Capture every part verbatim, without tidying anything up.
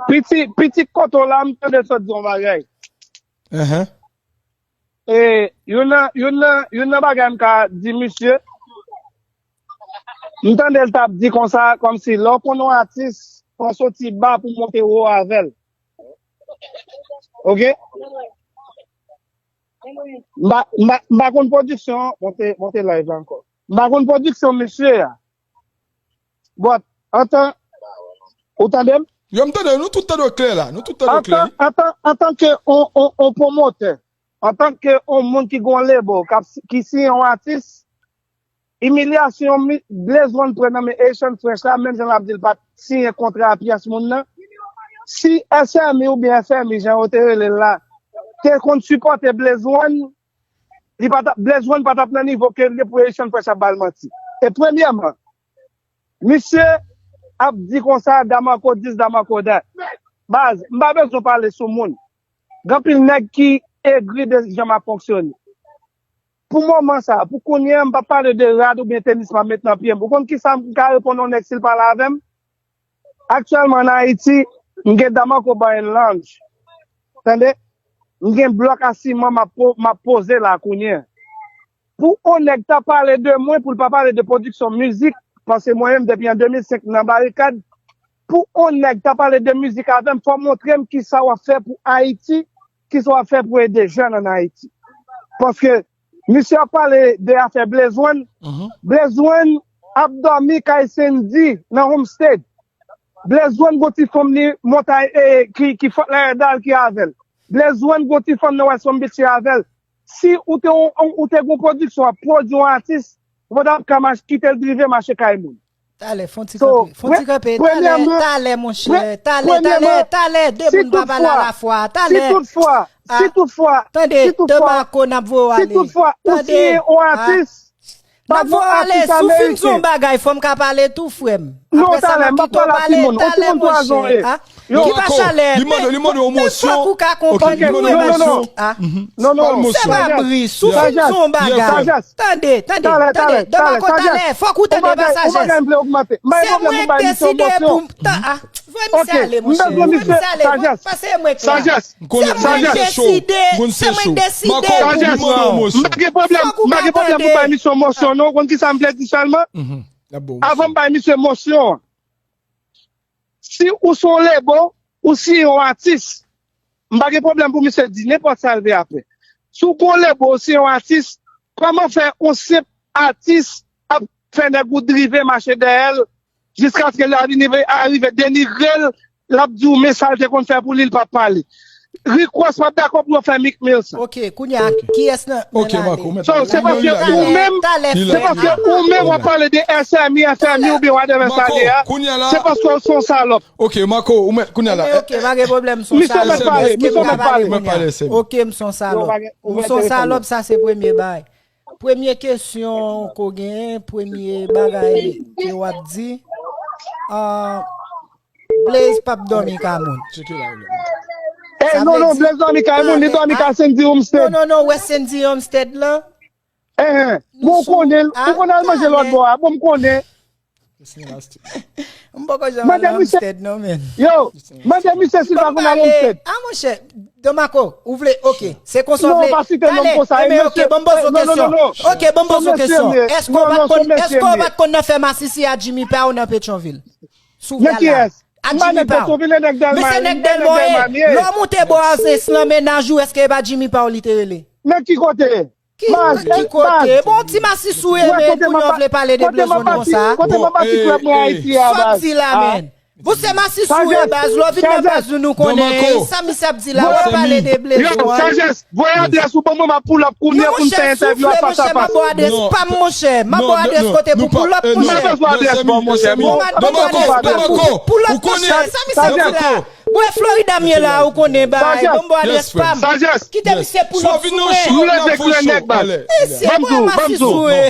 Piti, piti kote w la, m tande l sot di yon bagay. Ahan. E, youn nan, youn nan, youn nan bagay m ka di misye, m tande l t ap di konsa, kòmsi lè w konn yon atis, fò w soti ba pou w monte wo avè l. Oke? M pa, m pa, m pa konn pwodiksyon, monte, monte live la ankò. M pa konn pwodiksyon misye a. But, antan, ou tande m? Yo, m tande, nou tout tande w klè la. Nou tout tande w klè. Antan, antan, antanke on, on, on pwomotè, antanke on moun ki gon label, k ap, ki siyen yon atis, imilyasyon mi-, Blaze One pran nan men Haitian Fresh la, menm jan l ap di l pa t siyen kontra a pyès moun nan. Si S M I oubyen F M I, jan yo te rele l la, te konn sipòte Blaze One, li pa t ap, Blaze One pa t ap nan nivo ke l ye pou Haitian Fresh ap ba l manti. E premyèman, misye ap di konsa, Damarco this, Damarco that. Baz, m pa bezwen pale sou moun. Gen anpil nèg ki egri de jan m ap fonksyone. Pou moman sa, pou kounye a, m p ap pale de rad oubyen tenis m ap met nan pye m. Ou konn kisa m ka reponn yon nèg si l pale avè m? Aktyèlman, ann Ayiti, m gen Damarco Bar and Lounge. Tande? M gen blòk a siman m ap po-, m ap poze la kounye a. Pou on nèg ta pale de mwen, pou l pa pale de pwodiksyon mizik, paske mwen menm, depi an de mil senk, m nan barikad, pou on nèg ta pale de mizik avè m, fò w montre m kisa w ap fè pou Ayiti, kisa w ap fè pou ede jèn ann Ayiti. Paske misye ap pale de afè Blaze One. Blaze One ap dòmi kay Sendy nan Homestead. Blaze One gon ti fanm li montay e ki, ki Fort Lauderdale ki avè l. Blaze One gon ti fanm nan West Palm Beach ki avè l. Si ou te, ou, ou te gon pwodiksyon, w ap pwodui yon atis, ou pa t ap ka mach-, kite l drive mache kay moun. Talè, fon ti kanpe. Fon ti kanpe. Talè, talè, monchè. Talè, talè, talè. De moun pa pale alafwa. Talè. Si toutfwa, si toutfwa, tande, Damarco, n ap voye w ale. Si toutfwa, ou siyen yon atis, n ap voye w ale. Si w fin di yon bagay, fò m ka pale tou, frè m. Apre sa, m ap kite w pale. Talè, monchè. Ki pa chalè, men fòk ou ka konprann tou, e mesye. Non, non, non. Se pa bri, si w fin di yon bagay. Tande, tande, tande. Damarco, talè, fòk ou tande pa sajès. Se mwen k deside pou m. Voye misye ale, monchè. Voye misye ale. Pase mwen k la. Se mwen k deside. Se mwen k deside pou m pran. M pa gen pwoblèm, m pa gen pwoblèm pou bay misye yon mosyon, non. Ou konn kisa m vle di sèlman? Avan m bay misye mosyon an. Si ou se yon label, ou siyen yon atis, m pa gen pwoblèm pou misye di nenpòt sa l vle apre. Si w gon label, ou siyen yon atis, kòman fè yon senp atis ap fè nèg ou drive mache dèyè l jiskaske l a vin rive, arive denigre l, l ap di w men sa l te konn fè pou li, l p ap pale. Rick Ross p ap dakò pou yo fè Meek Mill sa. Ok, kounye a, kiyès nan men lane? So, se paske ou menm, se paske ou menm w ap pale de S M I, F M I oubyen whatever sa l ye a, se paske w se yon salòp. Ok, Marco, ou mèt, kounye a la. Ok, pa gen pwoblèm, m se yon salòp. Èske m ka pale kounye a? Ok, m se yon salòp. M se yon salòp, sa se premye bagay. Premye kesyon ke w genyen, premye bagay ke w ap di, ah, Blaze p ap dòmi kay moun. Ey, non, non, Blaze dòmi kay moun, li dòmi kay Sendy Homestead. Non, non, non, ou wè Sendy Homestead lan? Enhen, bon, ou konnen, ou konnen al manje lòt bò a, bon, m konnen. M poko janm al Homestead non, men. Yo, mande misye si l pa konn al Homestead. Ah, monchè, Damarco, ou vle, ok, se konsa w vle. Non, pa site non konsa. Enben, ok, ban m poze w kesyon. Ok, ban m poze w kesyon. Èske w pa t konn, èske w pa t konn nan fè masisi a Jimmy Power nan Petyonvil? Sou Vyal la. A Jimmy Power. Men se nèg Dèlma w ye. Lè w moute bò a Zens lan, mennaj ou, èske e pa Jimmy Power li te rele? Nan ki kote? Ki kote? Bon, ti masisi w ye, men kounye a w vle pale de Blaze One konsa. Kote m ap bati krèb mwen Ayiti a, baz? Sa w di la, men? Bon, se masisi w ye, baz. Lè w vin nan baz nou, nou konnen sa misye ap di la, w ap pale de Blaze One. Sajès, voye adrès ou ban mwen, m ap pull up kounye a pou n fè entèvyou a fas a fas. Non, monchè, m ap ba w adrès pa m, monchè. M ap ba w adrès kote pou pull up, monchè. M pa bezwen adrès ba w, monchè. M ap ba w adrès kote pou pull up, monchè. Sa misye ap di la. Bon, e Florida m ye la, ou konnen bay. Ban m ba w adrès pa m. Kite misye pull up sou mwen. M leve gran nèg, baz. Mesye, bon, masisi w ye.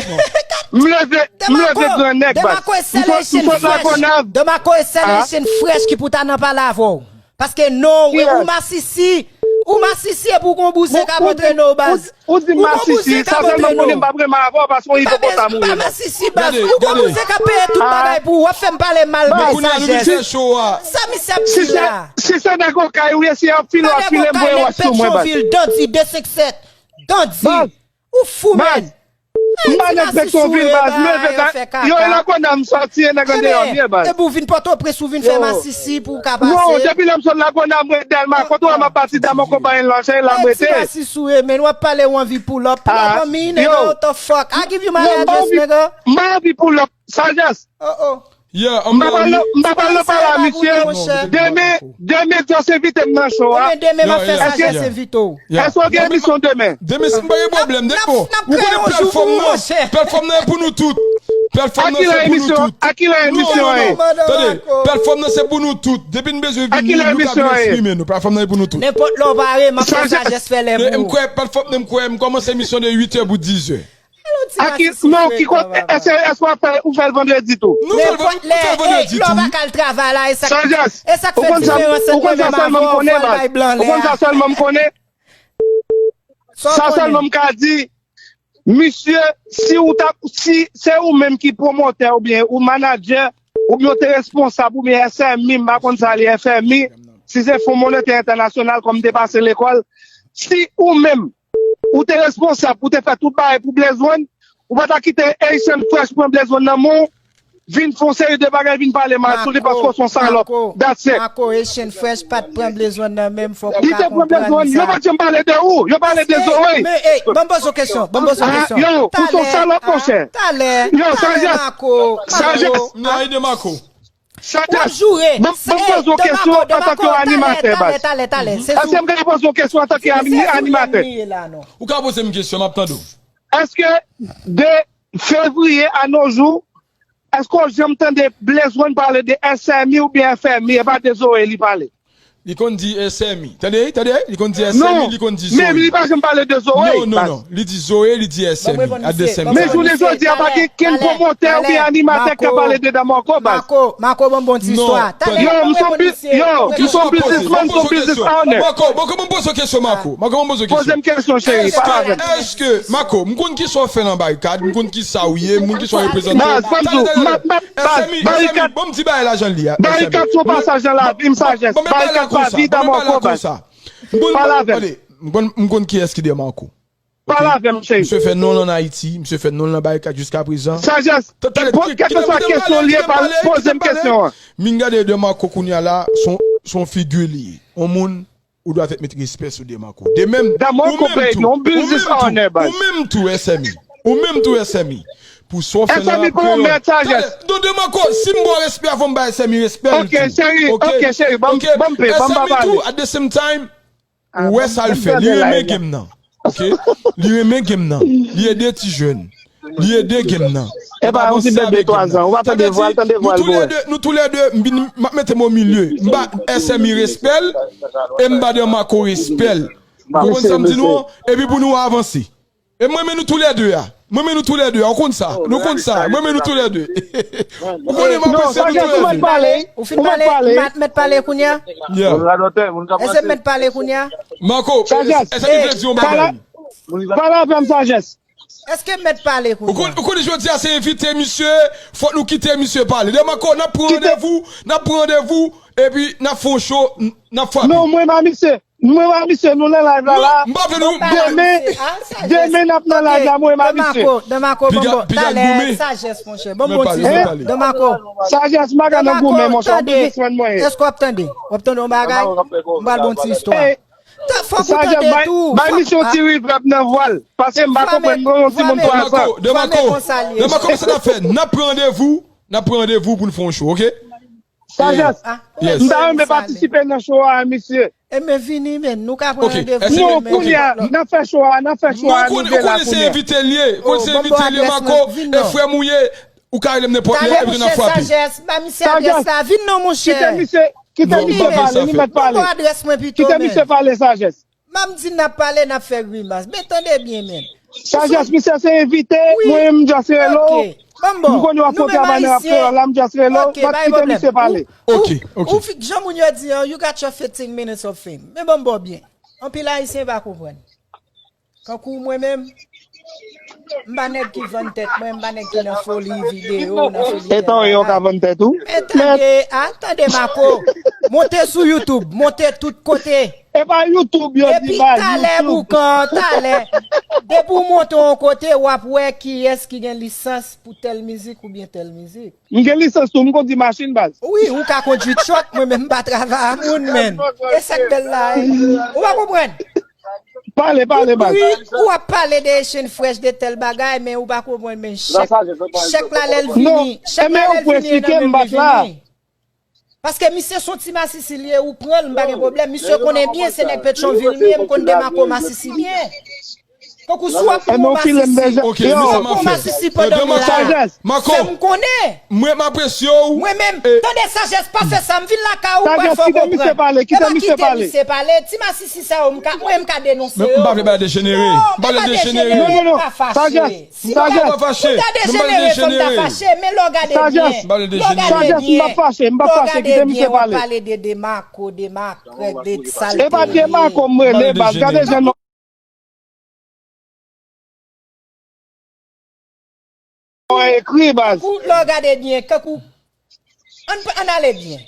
M leve, m leve gran nèg, baz. Damarco e sèl Haitian fresh. Damarco e sèl Haitian fresh ki pou ta nan pale avè w. Paske non, ou masisi. Ou masisi epi ou gon bouzen k ap antrene w, baz. Ou di masisi, sa sèl m ap konnen, m p ap renmen avè w paske w ipopotam ou ye, baz. Masisi, baz. Ou gon bouzen k ap peye tout bagay pou ou, w ap fè m pale mal de Sajès. Sa misye ap di la. Si se nèg Okay ou ye, si y ap file w, ap file m, voye wòch sou mwen, baz. Petyonvil, Dandi, de senk sèt. Dandi. Ou fou, menn. M pa nèg Petyonvil, baz. M leve nan, yo, e Lagona m sòti, e nèg andeyò m ye, baz. Epi ou vin Pòtoprens, ou vin fè masisi pou w ka pase. Non, depi lè m sot Lagona, m ret Dèlma. Kote w wè m ap pati Dèlma konpayi l lan, se la m rete. Ti masisi ou ye, menn, w ap pale, ou anvi pull up. Pull up on me, nigga, what the fuck? I give you my address, nigga. M pa anvi pull up, Sajès. Oh, oh. Yeah, m pa pral nan, m pa pral nan pale a misye. Demen, demen, Joss envite m nan show a. Demen, demen, m ap fè Sajès envite w. Èske w gen emisyon demen? Demen, si m pa gen pwoblèm, demen. Ou konnen platfòm nan, platfòm nan e pou nou tout. Platfòm nan se pou nou tout. A kilè emisyon an ye? Tande, platfòm nan se pou nou tout. Depi n bezwen vini, nou ka vin eksprime nou. Platfòm nan e pou nou tout. Nenpòt lè w pare, m ap fè Sajès fè lè pou ou. M kwè, platfòm nan, m kwè, m kòmanse emisyon de uit è pou diz è. A ki, non, ki kote, èske, èske w ap fè, ou fè l vandredi tou? Nou fè l van-, nou fè l vandredi tou. Lè w pa ka al travay la, e sa k, e sa k fè diferans ant mwen menm avè w, fò l bay blan lè a. Ou konn sa sèlman m konnen? Sa sèlman m ka di, misye, si ou t ap, si se ou menm ki pwomotè oubyen ou manadjè, oubyen ou te responsab, oubyen S M I, m pa konn sa li F M I, si se Fon Monetè Entènasyonal, kòm m te pase lekòl, si ou menm, ou te responsab pou te fè tout bagay pou Blaze One, ou pa ta kite Haitian Fresh pran Blaze One nan men w, vin fè yon seri de bagay, vin pale mal sou li paske w se yon salòp. That's it. Mako, Haitian Fresh pa t pran Blaze One nan men m, fòk ou ka konprann sa. Li te pran Blaze One, yo pa t janm pale de ou, yo pale de Zoe. Men, ey, ban m poze w kesyon, ban m poze w kesyon. Yo, ou se yon salòp, monchè. Talè, talè, talè, Mako, Mako. Sajès. Sajès, ban m poze w kesyon antanke yon animatè, baz. Èske m ka poze w kesyon antanke animatè? Ou ka poze m kesyon, m ap tande w. Èske de fevriye a nos jours, èske w janm tande Blaze One pale de S M I oubyen F M I, e pa de Zoe li pale? Li konn di S M I. Tande, tande, li konn di S M I, li konn di Zoe. Non, men li pa janm pale de Zoe. Non, non, non. Li di Zoe, li di S M I. A de S M I. Men jounen jodi a, pa gen kenn pwomotè oubyen animatè k ap pale de Damarco, baz. Mako, Mako, ban m bon ti istwa. Talè, yo, m se yon bi-, yo, m se yon businessman, m se yon business owner. Mako, Mako, ban m poze w kesyon, Mako. Mako, ban m poze w kesyon. Poze m kesyon, cheri, pale avè m. Èske, Mako, m konn kisa w fè nan Barikad, m konn kisa w ye, m konn kisa w reprezante. Baz, ban m di w, baz, Barikad. Ban m di bagay la jan l ye a. Barikad se yon pasaj nan lavi m, Sajès. Barikad pa vi Damarco, baz. Pale avè m. M konn, m konn kiyès ki Damarco. Pale avè m, cheri. Misye fè non l ann Ayiti, misye fè non l nan Barikad jiska prezan. Sajès, kèlkeswa kesyon l ye, poze m kesyon an. M vin gade Damarco kounye a la, se yon, se yon figi li ye. Yon moun ou dwa fèt met respè sou Damarco. De menm, ou menm tou, ou menm tou, ou menm tou, S M I. Ou menm tou, S M I. Pou sa w fè nan rap kreyòl. Talè, non, Damarco, si m ba w respè, fò m bay S M I respè l tou. Ok, cheri, ok, cheri, ban m, ban m pale. S M I tou, at the same time, ou wè sa l fè. Li renmen game nan. Ok? Li renmen game nan. Li ede ti jèn. Li ede game nan. Epa yon ti bebe twa zan. Ou pa tande vwa l, tande vwa l pou wè. Nou toulède, nou toulède, m vin, m ap mete m o milye. M ba S M I respè l, e m ba Damarco respè l. Ou konprann sa m di nou an? Epi pou nou avanse. E m renmen nou toulède a. M renmen nou toulède a. Ou konn sa. Nou konn sa. M renmen nou toulède. Ou konnen m apresye nou toulède. Ou fin pale? Ou mèt pale kounye a? Yeah. Èske m mèt pale kounye a? Marco, èske m vle di yon bagay? Pale avè m, Sajès. Èske m mèt pale kounye a? Ou konn, ou konnen jodi a se envite misye, fòk nou kite misye pale. Damarco, n ap pran randevou, n ap pran randevou, epi n ap fè yon show, n, n ap frape. Non, mwen pa misye. Mwen pa misye, nou nan live la la. Non, m pa vle nou. Demen, demen n ap nan live la, mwen pa misye. Damarco, Damarco, ban m bon. Talè, Sajès, monchè. Ban m bon ti. Damarco. Sajès, m pa ka nan goumen, monchè. Yon biznismann mwen ye. Èske w ap tande? W ap tande yon bagay? M pral bon ti istwa. Fòk ou tande tou. Bay misye yon ti reverb nan vwa l. Paske m pa konprann, mwen yon timoun twa zan. Damarco, Damarco, Damarco, kòman sa n ap fè? N ap pran randevou, n ap pran randevou pou n fè yon show, ok? Sajès, m ta renmen patisipe nan show a, mesye. Ebyen vini, men nou ka pran randevou. Non, kounye a, n ap fè show a, n ap fè show a, nou vle la kounye a. Ou konnen se envite l ye, ou konnen se envite l ye, Marco, e frè m ou ye, ou ka rele m nenpòt lè, epi n ap frape. Sajès, ba misye adrès la, vin non, monchè. Kite misye, kite misye pale, li mèt pale. Kite misye pale, Sajès. M ap di n ap pale, n ap fè grimas. Men tande byen, men. Sajès, misye se envite, mwen menm m just rele w. M konnen w ap fè yon travay nan rap kreyòl la, m just rele w, m ap kite misye pale. Ok, ok. Ou fi-, jan moun yo di an, you got your fifteen minutes of fame. Men ban m ba w byen. Anpil Ayisyen pa konprann. Kankou mwen menm, m pa nèg ki vann tèt mwen, m pa nèg ki nan foli videyo, nan foli tèl bagay. Etan yo ka vann tèt ou. Men tande, a, tande Marco. Monte sou YouTube, monte tout kote. E pa YouTube yo di baz, YouTube. Epi talè boukan, talè. Depi w monte yon kote, w ap wè kiyès ki gen lisans pou tèl mizik oubyen tèl mizik. M gen lisans tou, m kondi machin baz. Wi, ou ka kondui truck, mwen menm m pa travay a moun, men. E sa k bèl la, wi. Ou pa konprann? Pale, pale baz. Ou ap pale de Echann Fresh, de tèl bagay, men ou pa konprann, men chèk, chèk la lè l vini, chèk la lè l vini, e nan men m li vini. Paske misye se yon ti masisi li ye, ou pran l, m pa gen pwoblèm. Misye konnen byen se nèg Petyonvil m ye, m konn Demarco masisi byen. Tankou si w ap pran yon masisi, si w ap pran yon masisi pandan m la, fè m konnen. Mwen, m apresye w. Mwen menm, tande Sajès, pa fè sa, m vin lakay ou, pa fè w konprann. Epa kite misye pale, ti masisi sa yo, m ka, mwen, m ka denonse yo. M pa vle bay dejenere. Non, m pa vle dejenere, m pa fache. Si m ta, si m ta dejenere, fò m ta fache, men lè w gade byen, lè w gade byen, lè w gade byen, w ap pale de Demarco, Demarco, de sa l te ye. E pa Demarco m rele baz, gade jan nou ekri baz. Kou, lè w gade byen, kankou, ann, ann ale byen.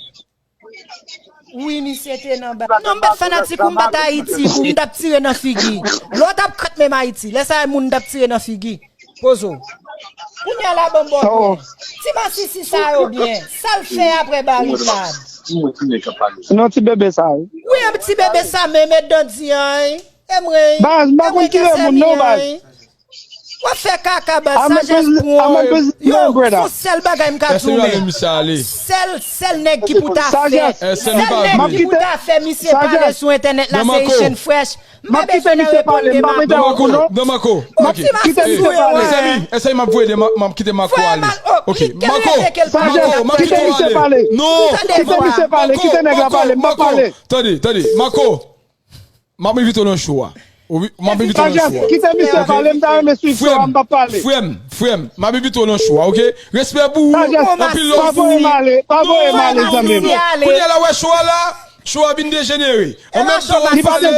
Wi, misye te nan ba-, non, m pa t fanatik ou, m pa t Ayiti pou m t ap tire nan figi. Lè w t ap kat menm Ayiti, lè sa a moun t ap tire nan figi. Pozo. Kounye a la ban m bò tou. Ti masisi sa yo byen. Sa l fè apre Barilad? Non, ti bebe sa yo. Wi, an ti bebe sa menm, e dandi an, wi. E mwen, baz, m pa konn tire moun non, baz. W ap fè kaka baz, Sajès pran w. Yo, se yon sèl bagay m ka di w, men. Sèl, sèl nèg ki pou ta fè, sèl nèg ki pou ta fè misye pale sou entènèt la, se Echann Fresh. M pa bezwen nan reponn Demarco. Demarco, ok. Ti masisi w ye, wè. Mezanmi, mezanmi, m ap voye Demarco, m ap kite Marco ale. Ok, Marco, Marco, m ap kite w ale. Non, Marco, Marco, Marco, tande, tande, Marco. M ap envite w nan show a. Wi, m ap envite w nan show a. Kite misye pale, m ta renmen swiv show a, m p ap pale. Frè m, frè m, frè m, m ap envite w nan show a, ok? Respè pou ou, anpil love pou ou. Pa voye m ale, pa voye m ale, zanmi m. Kounye a la, w wè show a la, show a vin dejenere. An menm tan w ap pale,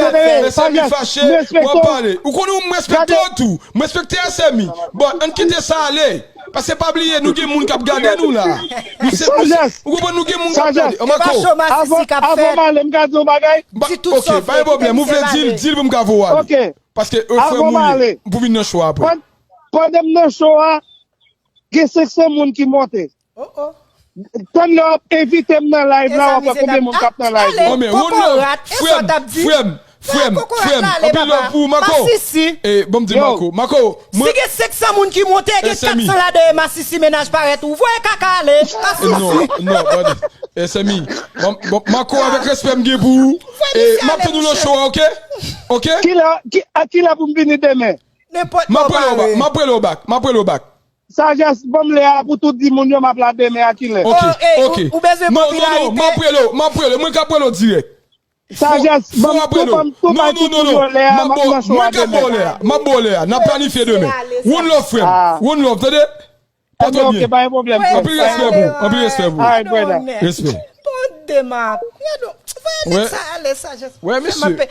S M I fache, w ap pale. Ou konnen m respekte w tou, m respekte S M I. Bon, ann kite sa ale. Paske pa bliye, nou gen moun k ap gade nou la. Nou se, nou se, ou konprann, nou gen moun k ap gade. An Marco. Avan, avan m ale, m ka di yon bagay? Di tout sa w vle, kite misye pale. Ok, pa gen pwoblèm, ou vle di l, di l pou m ka voye w ale. Ok. Paske, e, frè m ou ye, m pou vin nan show a apre. Pan-, pandan m nan show a, gen senk san moun ki monte. Oh, oh. Tann lè w ap envite m nan live la, w ap wè konbyen moun k ap nan live la. Oh, men, one love, frè m, frè m, frè m, frè m. Anpil love pou ou, Marco. E, ban m di Marco. Marco, mwen, si gen senk san moun ki monte, gen kat san ladan yo masisi, mennaj parèt ou. Voye kaka ale, masisi. Non, non, brother. S M I, bon, bon, Marco, avèk respè m gen pou ou, e, m ap tann ou nan show a, ok? Ok? Kilè, ki, a kilè pou m vini demen? M ap rele w back, m ap rele w back, m ap rele w back. Sajès, ban m lè a pou tou di moun yo m ap la demen a kilè. Ok, ok. Ou bezwen popilarite? Non, non, non, m ap rele w, m ap rele w, mwen k ap rele w dirèk. Sajès, ban m tou, ban m tou bay tout moun yo lè a, m ap nan show a demen. Mwen k ap ba w lè a, m ap ba w lè a, n ap planifye demen. One love, frè m. One love, tande? Pa twò byen. Ok, pa gen pwoblèm. Anpil respè pou ou, anpil respè pou ou. Alright, brother. Respè. Tande, Marco. Gade, voye nèg sa ale, Sajès. Wè, mesye.